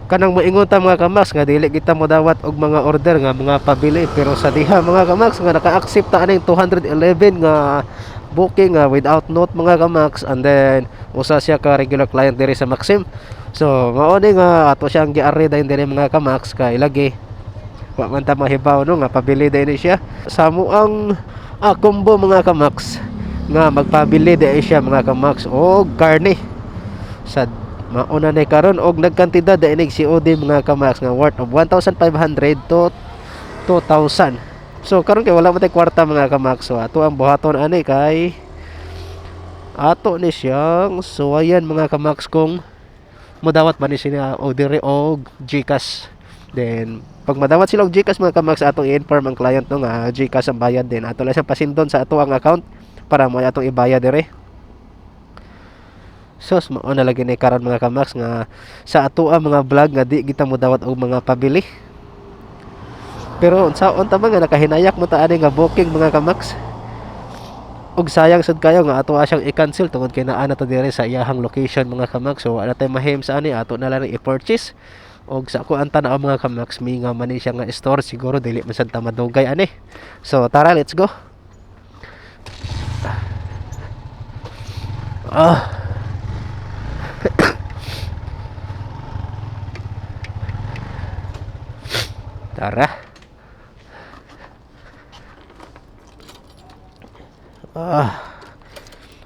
Kanang moingon ta, mga kamax, nga dili kita modawat og mga order nga mga pabili, pero sa diha, mga kamax, nga naka-accept ta aning 211 nga booking nga without note, mga kamax, and then usa siya ka regular client diri sa Maxim. So mao ni nga ato siyang giarre dayon diri, mga kamax, kay lagi wa man ta mahibaw, no, nga pabili dayon ni siya sa muang combo, mga kamax, nga magpabili dayon siya, mga kamax, og karne. Sa mauna ni karon og nagkantidad dayon nig COD, mga kamax, nga worth of 1,500 to 2,000. So karon kay wala man tay kwarta, mga kamax, so ato ang buhaton ani kay ato ni siyang suwayan, mga kamax, kung modawat ba ni sila og diri og GCash. Then pag madawat sila og GCash, mga kamax, atong i-inform ang client, no, nga GCash ang bayad din. Ato lang siyang pasindon sa ato ang account para mo atong ibayad diri. Sos, mao na lagi ni karon, mga kamax, nga sa ato ang mga vlog nga di kita modawat og mga pabili. Pero unsaon ta man nga nakahinayak mo ta ani nga booking, mga kamax. Ug sayang sad kayo nga ato siyang i-cancel tungod kay naa na ta diri sa iyahang location, mga kamax. So wala tay mahim sa ani, ato na lang i-purchase. Og sa ako ang tan-aw, mga kamax, may nga man ni siya nga store, siguro dili man sad ta madugay ani. So tara, let's go. Ah. Tara. Ah.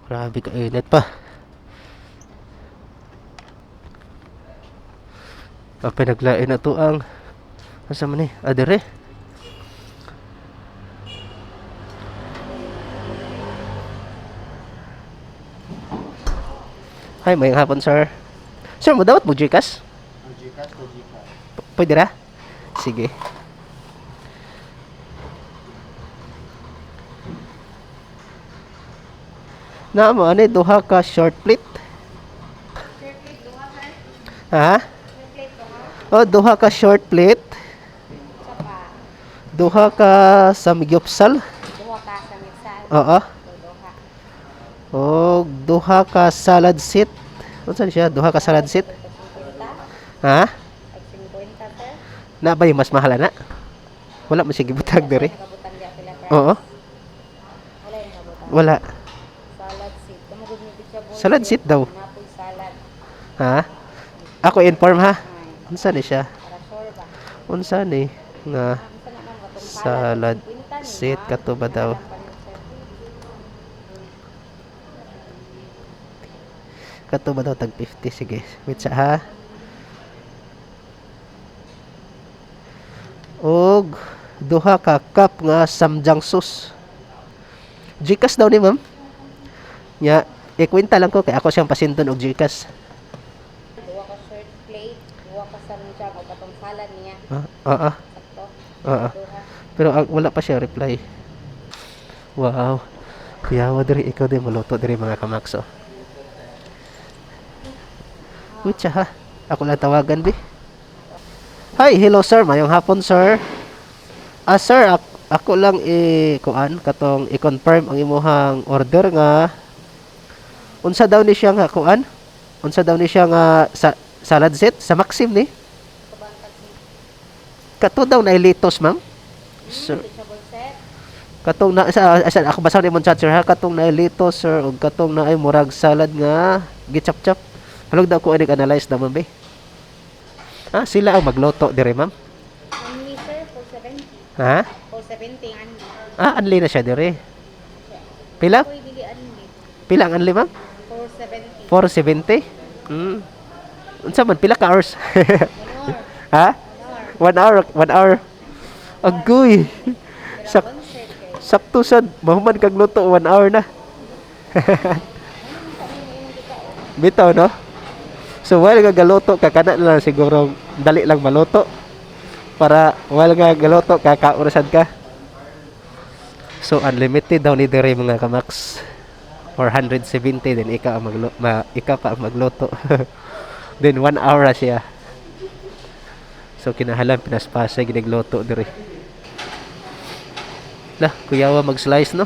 Grabe ka init pa. Ah, pinaglain na to ang asa man ni? Ah, dire. Hi, may hapon, sir. Sir, mo dawat mo GCash? GCash o GCash? Pwede ra? Sige. Na mo ani duha ka short plate. Short plate duha, sir. Ha? Short plate duha. Oh, duha ka short plate, Isa pa. Duha ka samgyupsal. Duha ka sa mitsal. Oo. So, duha. Og duha ka salad set. Unsa ni siya? Duha ka salad set? Tag 50. Ha? Tag 50, sir. Na ba yung mas mahal na? Wala man siya gibutang diri. Nakabutan diya pila price. Oo. Wala yung nakabutan. Wala. Salad seat. Kamo gud ni vegetable. Salad Sir. seat daw. Napoy salad. Ha? Ako inform ha. Ay, Unsa ni siya? para sure ba? Unsa ni nga Ah, unsa na man katong salad salad? 50 ni, seat ma'am. kato ba daw? Wala pa ni, sir. Kato ba daw tag 50? Sige. Wait sa ha. Og duha ka cup nga samjang sauce. GCash daw ni ma'am. Nya, ikwenta lang ko kay ako siyang pasinton og GCash. Duha ka short plate, duha ka samjang o katong salad niya. Ah, oo. Sakto. Oo. Duha. Pero wala pa siya reply. Wow. Kuyawa diri, ikaw din maluto diri, mga kamakso. Kutsa ha. Ako lang tawagan bi. Hi, hello sir. Mayong hapon, sir. Ah sir, ako lang i kuan katong i-confirm ang imuhang order nga unsa daw ni siya nga kuan? Unsa daw ni siya nga sa salad set sa Maxim ni? Kato daw na litos, ma'am. Sir, Vegetable set. katong na sa asa ako basa ni mong chat, sir, ha, katong na litos, sir, ug katong na ay murag salad nga gichap-chap. Halog daw ko ani analyze na, ma'am be. Ah, sila ang magluto dire, ma'am. Only sir, 470. Ha? 470 ang anli. Ah, anli na siya dire. Pila? Uy, dili anli. Pila ang anli, ma'am? 470. 470. Unsa man pila ka hours? 1 hour. Ha? 1 hour. 1 hour, 1 hour. Agoy. Pero concert kay. Sakto sad mahuman kag luto 1 hour na. Bitaw, no? So while nga galuto ka, kana na lang siguro dali lang maluto. Para while nga galuto ka, kaurasan ka. So unlimited daw ni dire, mga kamax. 470 then ikaw ang ikaw pa ang magluto. Then 1 hour na siya. So kinahalan pinaspasa ginigluto dire. Lah, kuyawa mag-slice, no?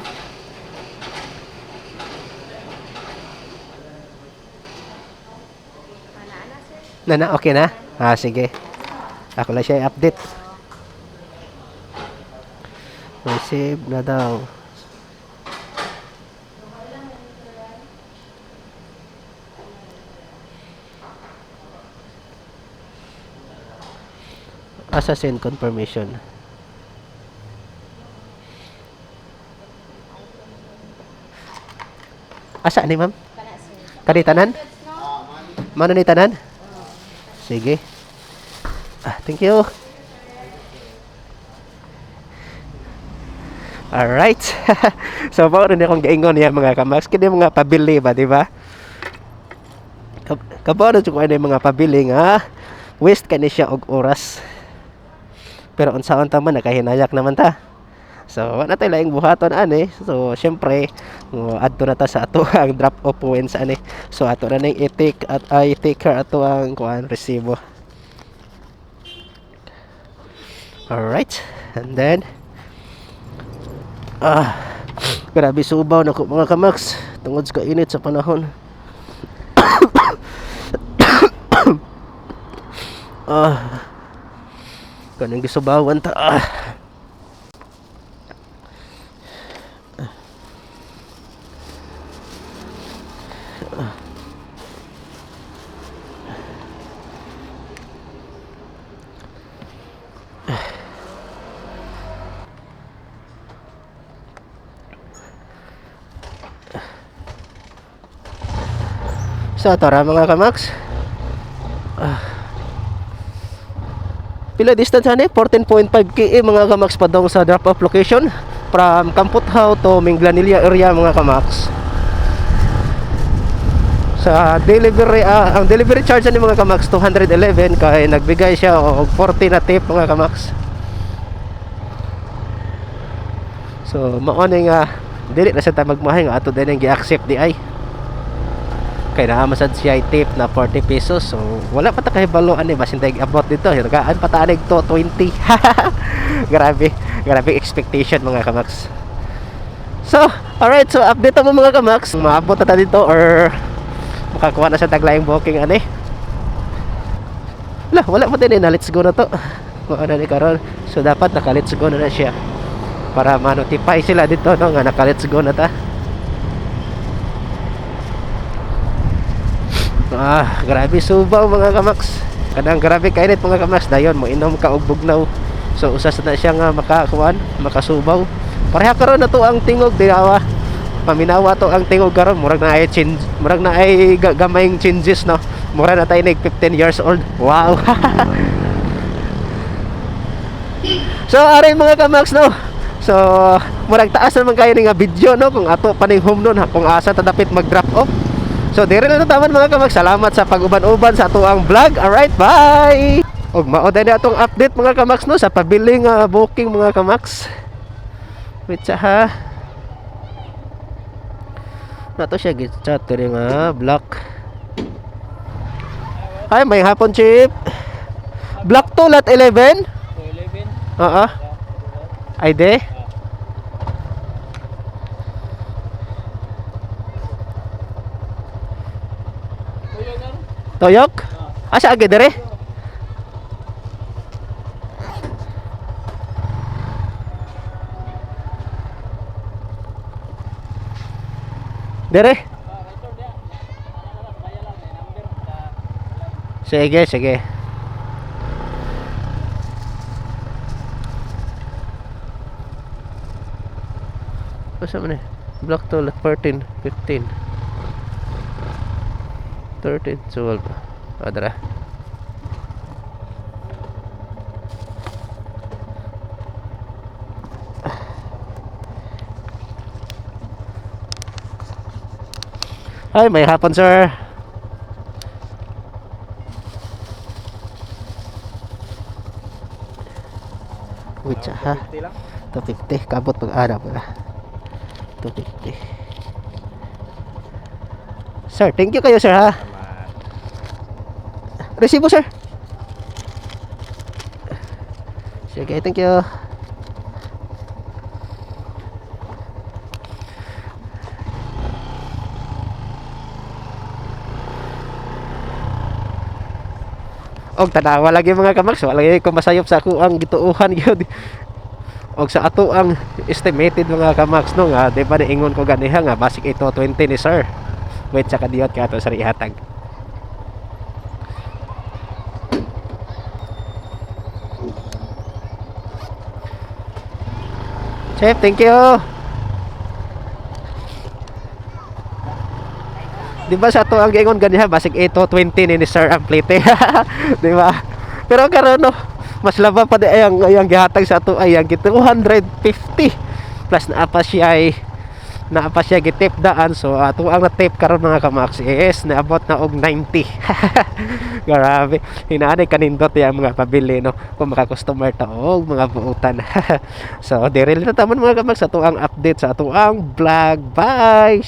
Ana ana sir. Na na, okay na? Ah, sige. Ako lang siya i-update. Receive na daw. Asa send confirmation. Asa ni ma'am? Kana sir. Kani tanan? Goods, no? Mano ni tanan? Sige. Ah, thank you. Alright. So, mao rin akong gaingon niya mga kamax. Kini mga pabili ba, di ba? Kabalo jud ko ani mga pabili nga waste kani siya og oras. Pero unsaon ta man, nakahinayak naman ta. So, wala tayo laing buhaton ani. So, syempre, adto na ta sa ato ang drop off points ani. So, ato na ning i-take at ay take care ato ang kuan resibo. Alright. And then grabe subaw na ko mga kamax tungod sa kainit sa panahon. Kanang gisubawan ta. Ah. So tara mga kamax. Ah. Pila distance ani? 14.5 km mga kamax padong sa drop off location from Kamputhaw to Minglanilla area mga kamax. Sa delivery ang delivery charge ani mga kamax 211 kay nagbigay siya og 40 na tip mga kamax. So mao ni nga dili na sa ta magmahay nga ato din ang gi-accept di ay kay naa man sad siya tip na 40 pesos. So wala pa ta kahibalo ani basin tay abot dito hirgaan pa ta anig 220. Grabe, grabe expectation mga kamax. So alright, so update mo mga kamax, maabot na ta dito or makakuha na sa taglaing booking ani. Wala, wala pa din eh, na let's go na to. Mao na ni karon. So dapat naka let's go na na siya para ma-notify sila dito no nga naka let's go na ta. Ah, grabe subaw mga kamax. Kanang grabe kainit mga kamax, dayon mo inom ka og bugnaw. So usas na siya nga makakuan, makasubaw. Pareha karon na to ang tingog dinawa. Paminawa to ang tingog karon, murag na ay change, murag na ay gamayng changes no. Mura na tayo nig 15 years old. Wow. So aray mga kamax no. So murag taas naman kayo ni nga video no kung ato pa ning home nun ha, kung asa ta dapit mag drop off. So dire na taman mga kamax. Salamat sa pag-uban-uban sa ato ang vlog. Alright, bye. Og mao na atong update mga kamax no sa pabiling booking mga kamax. Wait sa ha. Nato siya gi-chat diri nga block. Ay, may hapon chip. Block 2 lot 11. 11. Oo. Ay de. Toyok? Asa agi dire? Dire? Sige, sige. Asa man eh? Block 2, lot 14, 15, 13, 12. Ah, dara. Ay, may hapon, sir. Wait, ha? 50 lang. 250. Kabot pag-ara pala. 250. Sir, thank you kayo, sir, ha? Resibo, sir. Sige, thank you. Og tanawa lagi, mga kamax, wala lagi ko masayop sa ako ang gituohan gyud og sa ato ang estimated, mga kamax, no, nga di ba naingon ko ganiha nga basic ito 20 ni sir. Wait sa kadiyot ka ato sa ihatag. Chef, thank you. Di ba sa ato ang giingon ganiha basic 8 20 ni sir ang plate, di ba? Pero karon, no, mas laba pa di ay ang gihatag sa ato ay ang 250 plus naa pa siya gitip daan. So ato ang na-tip karon, mga kamax, is naabot na og 90. Grabe, hinaanay kanindot yung mga pabili, no, kung maka-customer ta og mga buutan. So dire na tamon, mga kamax, ato ang update sa ato ang vlog. Bye.